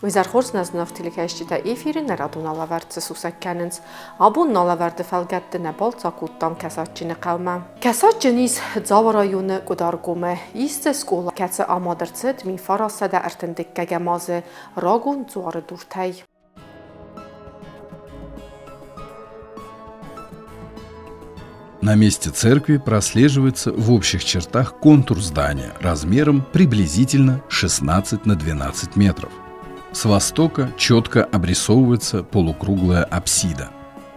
Уый зӕрхорз нӕзынӕгътиликӕсджытӕ эфиры нӕ радон алӕвӕрд цы сусӕг кӕнынц. Абон налӕвӕрды фӕлгӕтты нӕ балц акодтам Кӕсаджджыны хъӕумӕ. Кӕсаджджын ис Дзауы районы Къуыдаргомы. Ис дзы скъола, кӕцы амад ӕрцыд 1931 азы рагон дзуары дуртӕй. На месте церкви прослеживается в общих чертах контур здания размером приблизительно 16 на 12 метров. С востока четко обрисовывается полукруглая апсида.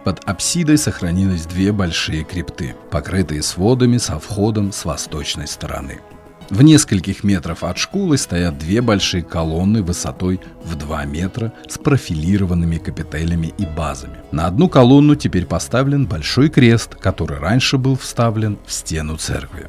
Под апсидой сохранились две большие крипты, покрытые сводами со входом с восточной стороны. В нескольких метров от школы стоят две большие колонны высотой в 2 метра с профилированными капителями и базами. На одну колонну теперь поставлен большой крест, который раньше был вставлен в стену церкви.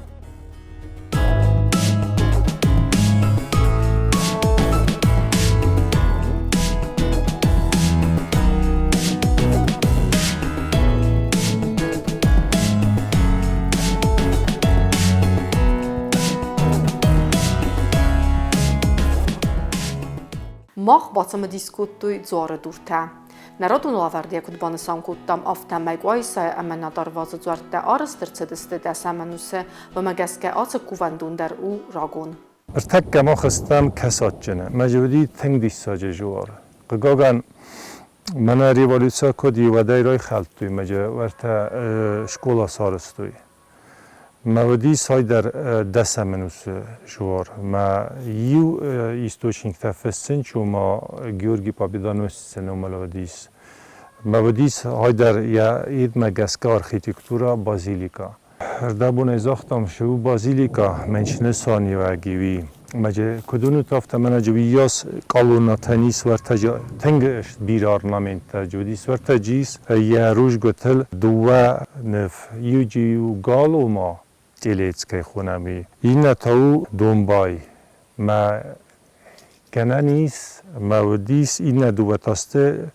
Мах бацымыдис кодтой дзуары дуртӕ. Нӕ радон лӕвӕрд йӕ куыд банысан кодтам, афтӕмӕй Къуайсайы ӕмӕ Надарвазы дзуӕрттӕ арӕзт ӕрцыдысты дӕсӕм ӕнусы, уымӕ гӕсгӕ ацы кувӕндон дӕр у рагон. Ӕртӕккӕ мах стӕм Кӕсаджджыны. Мӕ уыди тынг диссаджы жуар. Хъыгагӕн, мӕнӕ революци куыд и, уӕдӕй райхӕлдтой мӕ уӕртӕ скъола сарӕзтой. Мӕ уыди цайдӕр дӕсӕм ӕнусы жуар. Мӕ иу источниктӕ фыссынч, ома Георгий Победоносецы номыл уыдис. Мӕ уыдис айдӕр йӕ идмӕ гӕсгӕ архитектура базилика. Ӕрдӕбонӕй загътам, шы у базилика мӕнчны саниуӕги уи. Мӕджы куыд уынут, афтӕ мӕнӕджы уыйас колоннӕтӕн ис уӕртӕджы тынг бирӕ орнаменттӕ уыдис. Уӕртӕджы ис йӕ рудзгуытыл дыууӕ ныв. Иуджы иу гал ома Телецкӕй хонӕм уый. Иннӕ та у домбай. Мӕ гӕнӕн ис, мӕ уыдис иннӕ дыууӕ та сты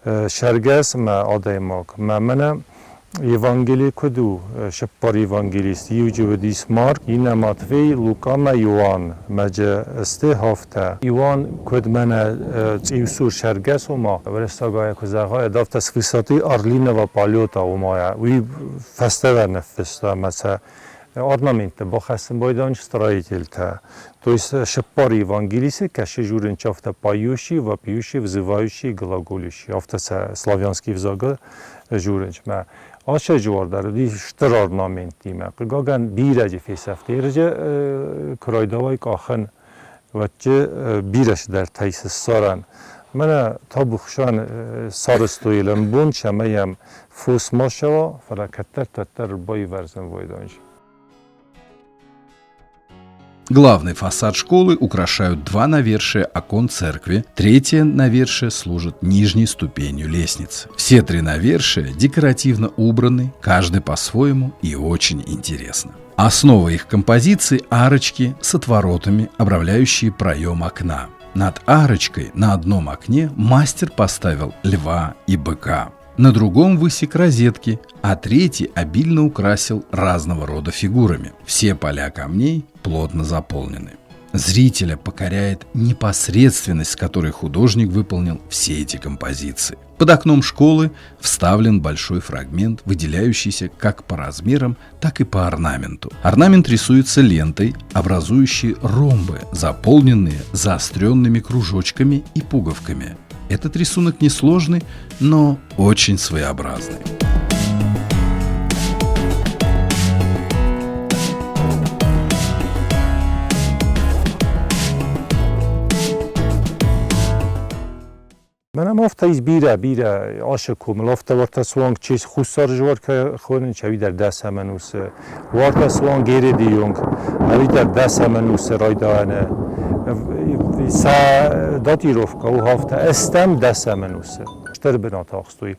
сӕргӕс мӕ адӕймаг. Мӕ мӕнӕ Евангели куыд у, цыппар евангелист, иуджы уыдис Марк, иннӕ Матфей, Лука мӕ Иоанн. Мӕджы сты афтӕ. Иоанн куыд мӕнӕ цъиусур сӕргӕс, ома уырыссагӕй куы зӕгъай, афтӕ с высоты орлиного полета, ома уый фӕстӕдӕр ныффыста мӕ сӕ орнаментты бахӕссын байдайын строительтӕ. То есть цыппар евангелисы кӕсы журынч афтӕ поющий, вопиющий, взывающий, глаголющий. Афтӕ сӕ славянский взагы журынчмӕ. Ацы жуар дӕр уыди стыр орнаменттимӕ. Хъыгагӕн, бирӕджы фесӕфт. Ерджы куы райдауай къахын, уӕдджы бирӕ цыдӕртӕ ис ссарӕн. Мӕнӕ табухсӕн сарӕзтой лӕмбон, цӕмӕй йӕм фос ма ссӕуа, фӕлӕ кӕддӕр-тӕддӕр баивӕрзын войданж. Главный фасад школы украшают два навершия окон церкви, третье навершие служит нижней ступенью лестницы. Все три навершия декоративно убраны, каждый по-своему и очень интересно. Основа их композиции – арочки с отворотами, обрамляющие проем окна. Над арочкой на одном окне мастер поставил льва и быка. На другом высек розетки, а третий обильно украсил разного рода фигурами. Все поля камней плотно заполнены. Зрителя покоряет непосредственность, с которой художник выполнил все эти композиции. Под окном школы вставлен большой фрагмент, выделяющийся как по размерам, так и по орнаменту. Орнамент рисуется лентой, образующей ромбы, заполненные заостренными кружочками и пуговками. Этот рисунок несложный, но очень своеобразный. Мӕнӕ афтӕ ис бирӕ, бирӕ ашы комыл, афтӕ уӕртӕ суанг чи Хуссар жуар хонын, ӕви дӕр дӕсӕм ӕнусы, уӕртӕ суанг Ереды онг, ӕви дӕр дӕсӕм ӕнусы райдайӕны. Сӕ датировкӕ у афтӕ ӕстӕм дӕсӕм ӕнусы. Стыр бынат ахстой.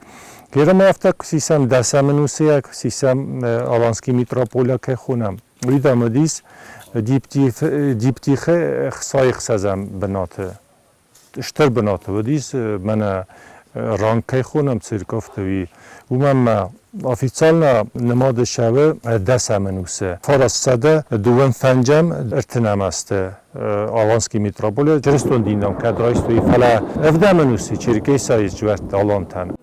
Гермӕ афтӕ куы сисӕм дӕсӕм ӕнусы, куы сисӕм Аланский митрополия кӕй хонӕм, уый дам уыдис диптихы ӕхсай ӕхсӕзӕм бынаты. Стыр бынаты уыдис, мӕнӕ ранг кӕй хонӕм церковты, уый. Уымӕн ма Официально нымады сӕвы 10-ӕм ӕнусы. 935 азты Аланский митрополия чырыстон динӕн кӕд райстой, фӕлӕ ӕвдӕм ӕнусы Черкесӕйы сдзуӕртты алантӕн.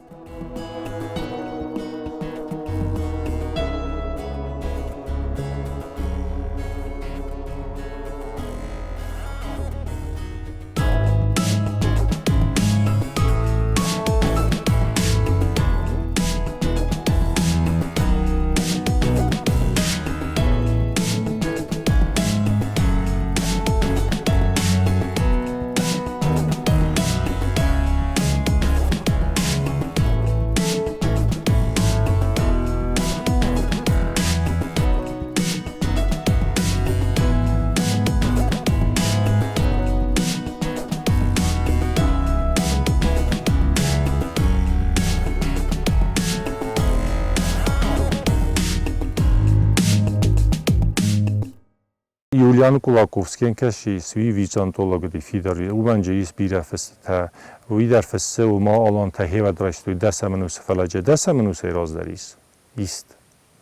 Юлиан Кулаковскийӕн кӕсы ис, уый византологи фидар, уымӕн же ис бирӕ фыстытӕ. Уый дӕр фыссы, уымӕ алантӕ хевӕд райстой дӕсӕм ӕнусы, фӕлӕ же дӕсӕм ӕнусӕй раздӕр ис. Ист.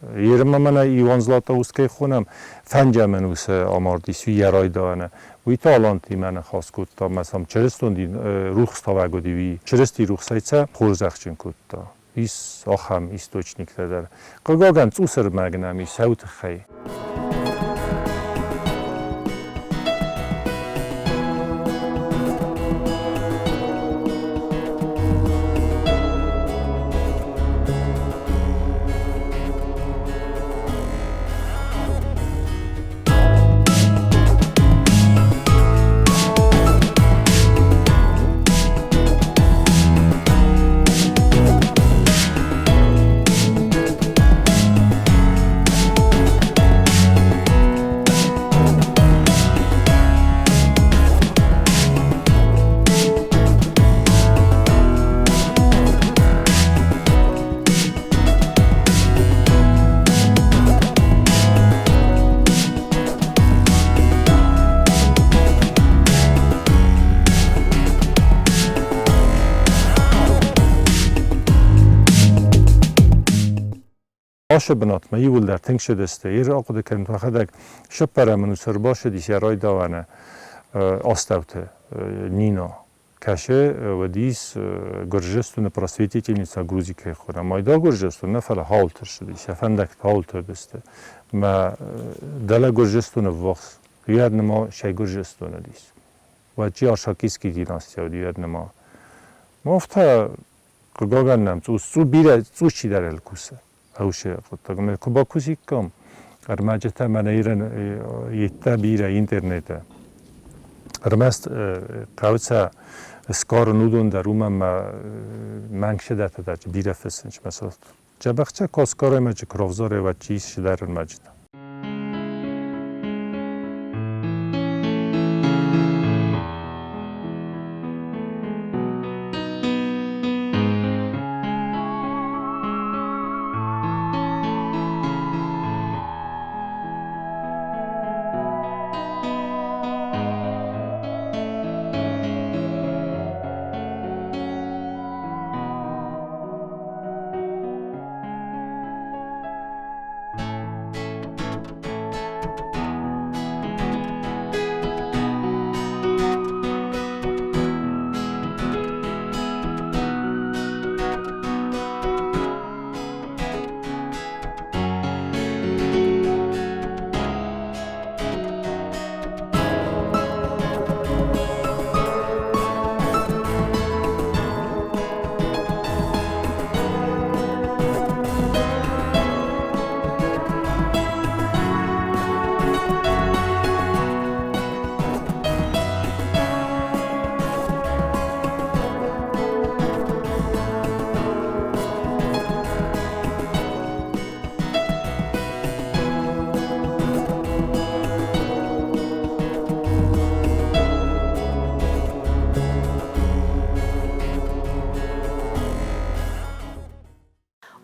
Ермӕ мӕнӕ Иван Златоуст кӕй хонӕм, фӕнджӕм ӕнусы амардис, уый йӕ райдайӕны. Уый та алантимӕ ныхас кодта, мӕ сӕм чырыстон дин рухставӕг уыди, уый Чырысти рухсӕй цӕ хорзӕхджын кодта. Ис ахӕм источниктӕ дӕр. Хъыгагӕн, цъус ӕрмӕг нӕм ис сӕу тыххӕй. Ашы бынатмӕ иууылдӕр тынг сыдысты. Ир ахъуыды кӕнут уӕхӕдӕг, сыппӕрӕм ӕнусы ӕрбацыдис йӕ райдауӕны астӕуты Нино. Кӕсы, уыдис Гуырдзыстоны просветительница Грузи кӕй хонӕм. Майда Гуырдзыстон нӕ, фӕлӕ хаулты ссыдис, йӕ фӕндӕгтӕ хаулты уыдысты. Мӕ дӕлӕ Гуырдзыстоны ввахс, уӕд нырма сӕ Гуырдзыстон уыдис. Уӕд чи Аршакийский династия уыди, уӕд нырма. Афтӕ хъыгагӕн нӕм цъус, цъус бирӕ цъус чидӕр ӕлкусы. Ӕусы хъуыддагмӕ куы бакусиккам, ӕрмӕджытӕ мӕнӕ Ирӕн йедтӕ бирӕ интернеты. Ӕрмӕст хъӕуы сӕ скарын уыдон дӕр, уымӕн ма мӕнг седӕтӕ дӕр бирӕ фыссынц. Джӕбӕхча коскоремӕджы кровзорева чи ис дӕр ӕрмӕджытӕ.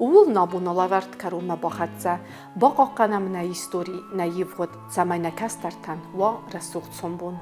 Ууыл нӕ боны лӕвӕрд кӕронмӕ бахӕццӕ. Бахъахъхъӕнӕм нӕ истори, нӕ ивгъуыд, цӕмӕй нӕ кӕстӕртӕн уа рӕсугъд сомбон.